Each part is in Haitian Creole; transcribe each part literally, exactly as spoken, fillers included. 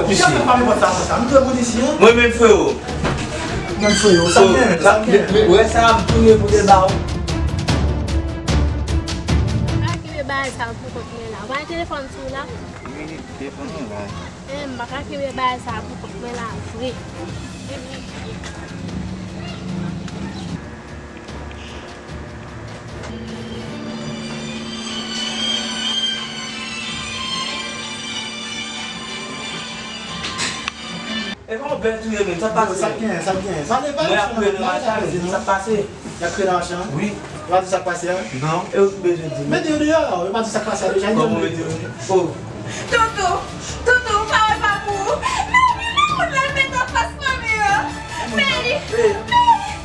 Misye. Janm pa mwen sa, sa. M dwe moun isi, hein? Mwen menm, frero. Mwen, frero, sa gen, sa gen. Ou wè sa, m tounen pou te ba ou. Pa kenbe bagay sa pou kont mwen la. Ou pa gen telefòn sou ou la? Wi, telefòn mwen la. Eh, m pa ka kenbe bagay sa pou kont mwen la vre. E pa yon bèl tou ye menm, sa k pase? Sa k genyen, sa k genyen? Mwen ap kriye nan machin, sa k pase? Y ap kriye nan machin? Wi. Ou pa di sa k pase a? Non, e ou ki bezwen di m? Mete yo deyò, yo pa di sa k pase a deja. Kòman mete yo deyò? Oh. Toto, Toto, ou pa wè pa pou ou. Meli, nan moun la met anfas fanmi an. Meli, Meli,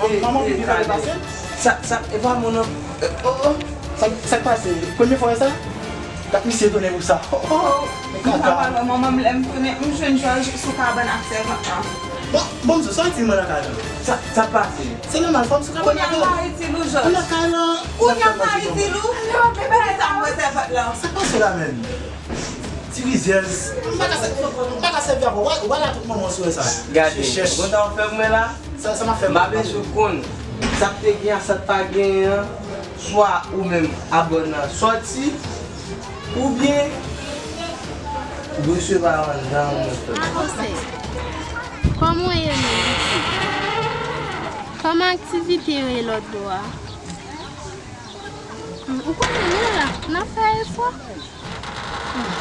Meli. Manman, manman, sa k pase? Sa, sa, e pa moun nan. Oh, oh. Sa, sa k pase? Premye fwa sa? Gad misye tounen pou sa. Oh, oh. Men kaka. Manman, lè m tounen, m jwenn Jòj sou kabann ak sèvant lan. Bon, bon, sa w di mwen nan kay la? Sa, sa k pase? Se nòmal, fanm sou kabann la. Kounye a m pa itil ou, Jòj. Ou nan kay la. Kounye a m pa itil ou. Men bagay sa mwen sèvant lan. Sa k pase la menm? Ti rizyèz. M pa ka sè-, m pa ka sèvi avè w. Wè, wè la tout manman sou sa. Gade, chèch. Kontan w fè mwen la. Sa, sa m ap fè. M pa bezwen konn sa k te gen an, sa k pa genyen an. Swa ou menm abòn nan sòti, oubyen ou resevwa anndan mwen fè. Avanse. Kòman w ye menm? Kòman aktivite yo ye lòt bò a? Hmm, ou konnen nou la, n ap fè efò. Hmm.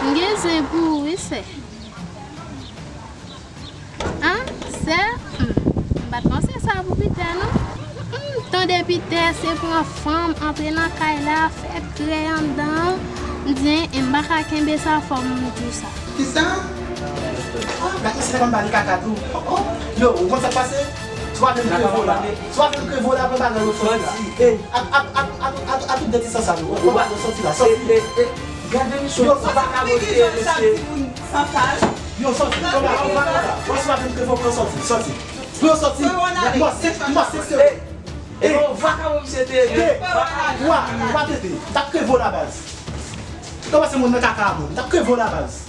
M gen zen pou ou wi, sè. An, sè? Hmm. M pa t panse sa pou Pitè, non. Hmm, tande Pitè, se pran fanm, antre nan kay la, fè krèy anndan. M di, en, en, m pa ka kenbe sa, fò m di w sa. Kisa? Oh, gad misye te konn ba li kaka tou. Oh, oh. Yo, ou konn sa k pase? Swa vin krevo la. Swa vin krevo la, pran bagay yo sòti la. Ap, ap, ap, ap, ap, ap tout deti san sal yo. Pran bagay yo sòti la. Sòti. Gade misye, yo, sòti. Yo, sòti. Pran bagay yo sòti la. Sòti, sòti. Pran sòti. Mwen se, mwen se, se. E yon vakabon misye te ye. Wa, wa tete. T ap krevo la baz. Kòman se moun nan kaka a moun? T ap krevo la baz.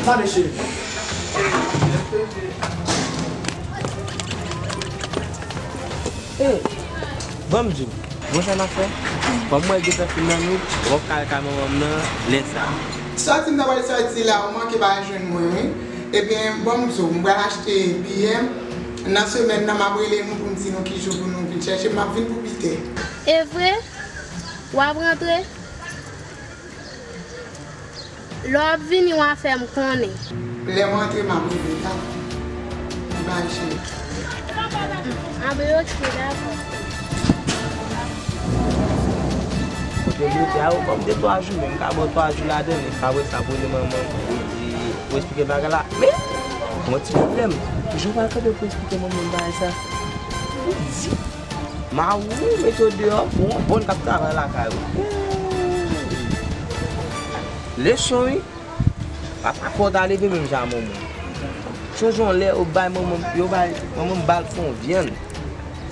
Sa mesye. Ey, ban m di w, bon sa n ap fè? Kòm mwen gentan fin nan nou, w ap ka al kay manman m nan lè sa a. Sòti m ta pral sòti la, ou manke pa jwenn mwen wi. Ebyen, ban m di w, m pral achte biyè. Nan semèn nan, m ap rele nou pou m di nou ki jou pou nou vin chèche m, m ap vin pou Pitè. E vre? W ap rantre? Lè w ap vini, w a fè m konnen. Lè m rantre, m ap rele, dakò? Bye, cheri. Anben, oke, dakò. Kote m rete a, yo ban m de twa jou, men m ka ba w twa jou ladan l, men apre sa, pou li manman m, pou l di, pou eksplike bagay la. Men, yon ti pwoblèm. Jan w pral kanpe pou eksplike manman m bagay sa? Ou di. Mawon mete w deyò pou yon bòn k ap travay lakay ou. Leson wi. Papa pa ta leve menm jan a manman. Sonje yon lè yo bay manman, yo bay manman m bal fè yon vyann.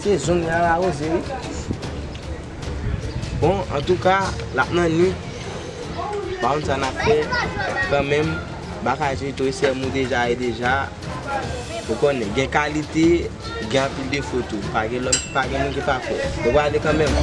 Se zong li al awoze wi. Bon, antouka, l ap nan nwi. Pa konn sa n ap fè kanmenm. Bagay se tou, se m ou deja e deja. Ou konnen, gen kalite, gen anpil defo tou. Pa gen lòm, pa gen moun ki pafè. Nou prale kanmenm.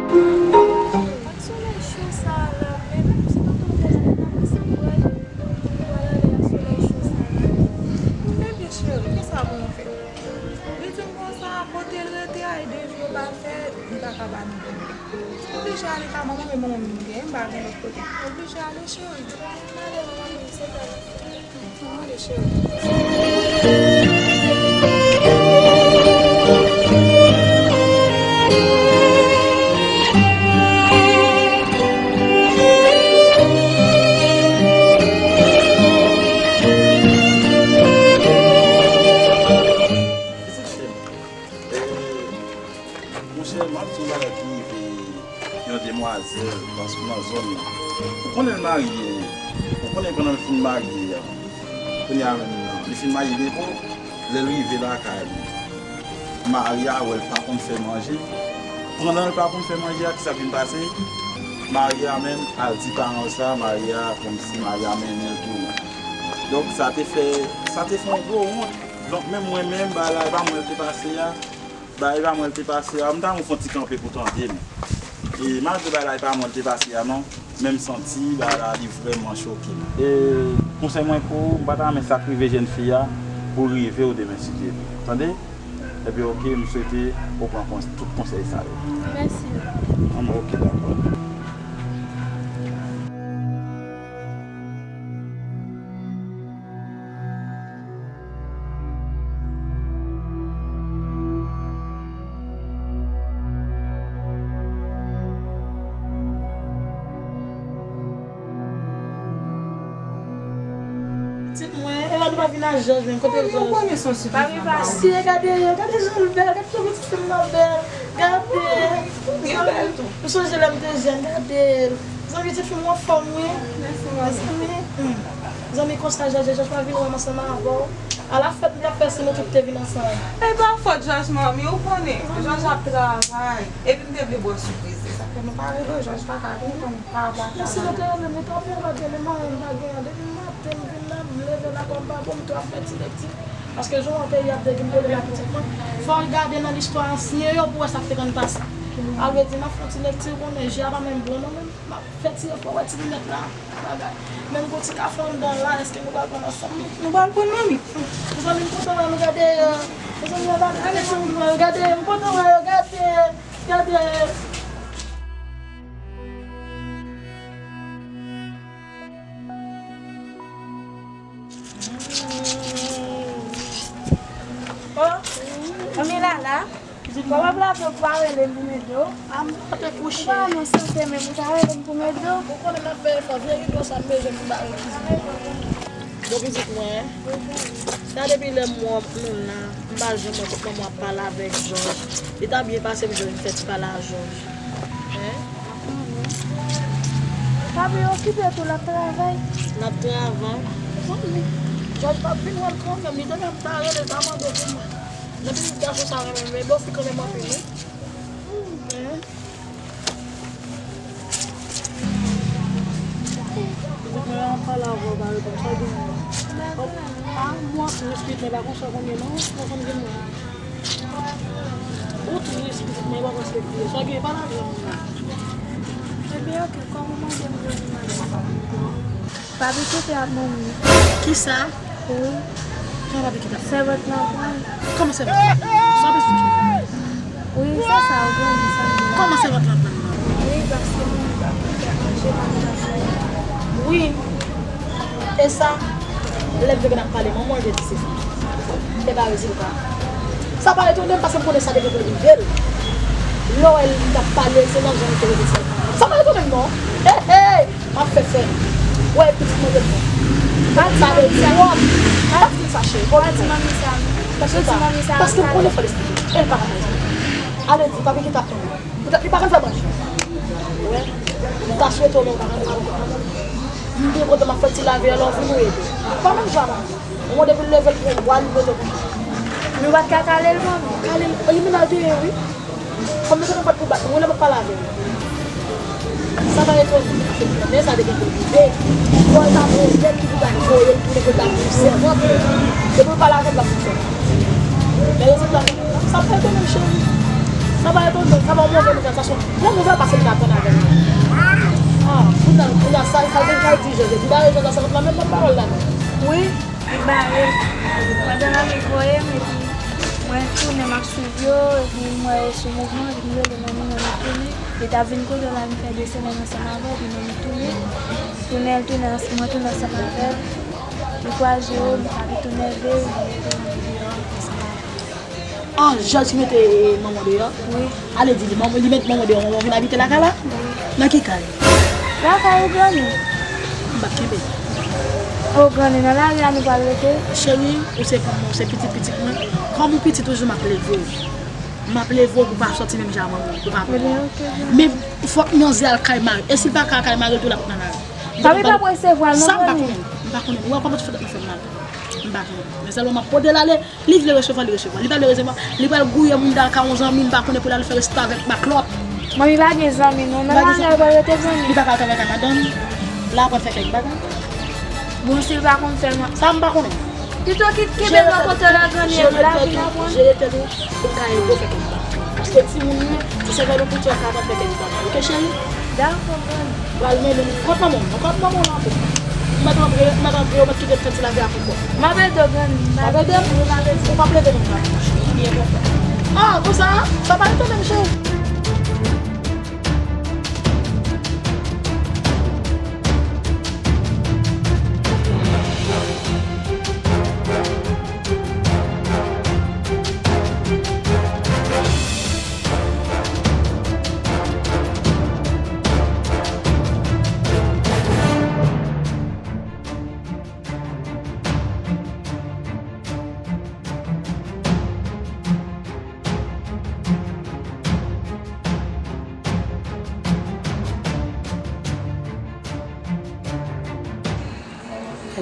Ak solèy cho sa a la menm, se pa tout moun ki ka pase pral, pral ale ak solèy cho sa a la. Bebe cheri, kisa pou nou fè? Li di m konsa, kote l rete a, e devi yo pa fè, li pa ka ba nou. M oblije ale ka manman, men manman m gen, m pa gen lòt kote. M oblije ale, cheri. M ale, manman, men se tèl. M ale, cheri. Konnen pandan l fin marye a, kounye a menm nan, li fin marye depo, lè l rive lakay li, mari a wè l pa konn fè manje. Pandan l pa konn fè manje a, kisa k vin pase? Mari a menm al di paran sa, mari a kòmsi mari a mennen l tounen. Donk, sa te fè, sa te fè yon gwo wont. Donk, menm mwen menm, bagay la, e pa mwen l te pase a. Bagay pa mwen l te pase a, m ta renmen fè yon ti kanpe pou tande m. E malgre bagay pa mwen l te pase a non, men m santi bagay la li vrèman choke m. E konsèy mwen pou ou, m pa ta renmen sa k rive jèn fi a pou rive w demen si Dye vle. Tande? Epi oke, m swete ou pran kons-, tout konsèy sa yo. Mèsi. An, oke, dakò. Pitit mwen, e la nou pa vin ak Jòj menm, kote Jòj? Ou konnen se yon sipèman. Mesye, gade yo, gade jan l bèl, gade jan pitit fi m nan bèl. Gade. Li bèl tou. M sonje lè m te jèn, gade l. Zanmi, ti fi m anfòm, wi. Mèsi, mami. Zanmi, hmm. Zanmi, konsa, Jòj, Jòj pa vin wè m ansanm avè w. A la fèt, m t ap fè si nou tout te vin ansanm. E pa fòt Jòj, manmi, ou konnen. Jòj ap travay. Epi m te vle ba w sipriz. Se sa k fè nou pa rele w, Jòj pa ka vin, ou konnen, pa, pa travay. Men si nou te rele m, li t ap vin, m pa t gen ni mwayen, m pa t gen anyen. Depi maten, m vin la, m leve la, kò m pa bon, m tou ap fè ti lekti. Paske jan yon peyi ap degenpole la, pitit mwen, fò w gade nan listwa ansyen yo pou w wè sa k te konn pase. Alvedi, m ap fè yon ti lekti, ou konnen, je a pa menm bon non, men m ap fè ti efò, wè ti linèt la, bagay. Menm gon ti kafe anndan la, èske nou pral pran l ansanm? Nou pral pran l, manmi. Mezanmi, m kontan wè nou, gade, euh, mezanmi, gade, gade, m kontan wè yo, gade, gade. Oh, manmi Lala, kòman w ap lave w pa rele m pou m ede w? A, m pa te kouche. Ou pa nan sante menm, ou ta rele m pou m ede w? Ou konnen m ap fè efò, vye rido sa m bezwen pou m ba yo kizine. Bon, pitit mwen, sa depi lè m wè w ap nou la, m pa janm wè kot manman w ap pale avèk Jòj. Li ta byen pase m jwenn fè ti pale a Jòj. Hein? Papi okipe tou, l ap travay. L ap travay. Jòj p ap vin wè l kanmenm, li te menm ta rele l, ta mande pou mwen. Nan pitit gason sa renmen, men bon fi kanmenm anpil, wi. Hmm, hein? Mwen an pale avè w, pa reponn, sa gen. A, mwen ap respete, men pa konsa konn ye non, mwen konn gen mwen. Ou tris, pitit mwen, pa respekte. Sa gen pa lajan moun nan. Ebyen, oke, kòm ou mande m, mwen di mwen. Papi kite ak manmi. Kisa? Wi. Kòman papi kite ak manmi? Sèvant lan pran. Kòman sèvant lan? Sa w ap esplike? Wi, se sa, ou konnen sa m di. Kòman sèvant lan pran nan? Wi, paske manmi pa konn fè manje, manmi pa fè. Wi. E sa, lè m te konn ap pale manman, je di se fanm. E pa rezilta. Sa pa etone m, paske m konnen sa te gentan rive l. Lè w wè l t ap pale, se nan jan l te rete sa. Sa pa etone m, non. Hey, hey! M ap fè fè. Wè, pitit mwen ret bon. Pa di manmi sa. Pa di sa, cheri. Pa di manmi sa. Paske m konnen fò l esplike. E l pa ka fè sa. Ale di, papi ki t ap tann. Poutèt li pa konn fè manje. Ou wè? M ta swete w, men ou pa konn fè manje. M byen kontan m ap fè ti lave a, lè w vin ou ede. Pa menm jan a manman. Ou wè depi l leve l pran bwa, li pote pou mwen. Men ou pa t ka kale l, manmi? Kale l, li menm al dèyè, wi. Fanm nan te nan pòt pou bat mwen, ou wè lè m ap pale avè l. Sa pa etone m, men sa te gen pou l rive. Bò l ta voye l, ki pou ta voye l tounen pou l ta vin sèvant. Depi l pale avè m, l ap vin sèvant. Men rezilta, sa pa etone m, cheri. Sa pa etone m, sa pa yon move nouvèl, sa se yon bon nouvèl paske m te aprann avè l. Ah, kounye a, kounye a, sa, sa l te pral di Jòj, li bare Jòj a sèvant la, menm nan pawòl la, non. Wi, li bare. Pandan l ap netwaye m, epi mwen tounen, m ap swiv yo, epi m wè yo sou mouvman, epi m rele manmi, manmi tounen. Li t ap vin kote w la, vin fè de semèn ansanm avè w, epi manmi tounen. Tounen, l tounen, mwen tounen ansanm avè l. Li kwaze yo, li pa vin tou nève, li mete manman deyò, li ansanm avè l. Ah, Jòj ki mete manman deyò? Wi. Ale di li, manman, li met manman deyò, manman vin abite lakay la? Wi. Nan ki kay? Lakay ou grann ou. M p ap kenbe. Ou grann ou nan lari a nou pral rete? Cheri, ou se pou mwen, ou se pitit pitit mwen. Kòm ou pitit toujou, m ap leve w. M ap leve w pou w pa sòti menm jan a manman, pou w pa pran. Ebyen, oke, grann. Men fòk manzè al kay mari. E si l pa ka al kay mari l tou, l ap nan lari. Papi p ap resevwa l non, zanmi. Sa m pa konnen. M pa konnen. Ou wè kòman ti frèt nan fè m mal. M pa konnen. Men sèlman m ap pote l ale. Li vle resevwa, li resevwa. Li pa vle resevwa, li pral gouye moun dal ka yon zanmi, m pa konnen pou l al fè resto avèk maklòt. Manmi pa gen zanmi non. Nòmalman l pral rete zanmi. Li pa ka al travay kay madanm. La pral fè kèk bagay. Bon, si l pa konn fè non. Sa m pa konnen. Pito kit kenbe l bò kote w la grann, epi lavi l ap pran. Jere tèt ou, pou l ka ede w fè kèk bagay. Paske timoun yo, se sèvèl ou pou tchè ka fè kèk bagay. Oke, cheri? Dakò, grann. Pral mennen nou. Kot manman w? Kot manman w la pou? M mèt rantre, m mèt rantre, ou mèt kite m fè ti lavi a pou kò. M ap ede w, grann. M ap ede w? Wi, m ap ede w. Ou p ap leve non, grann. Byen kontan. Ah, konsa? Sa pa ede menm, cheri.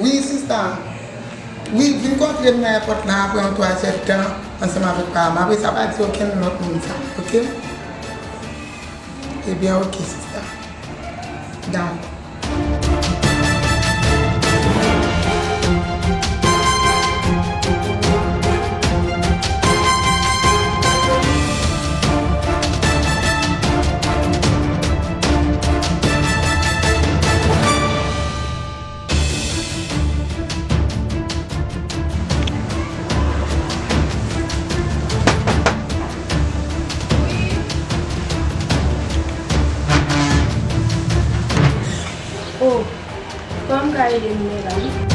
Wi, sista. Wi, vin kontre m nan èpòt la apre yon twazè tan ansanm avèk pa m. Apre sa, pa di okenn lòt moun sa, oke? Ebyen, oke, sista. Dakò. Oh, kòman m ka ede nou medam?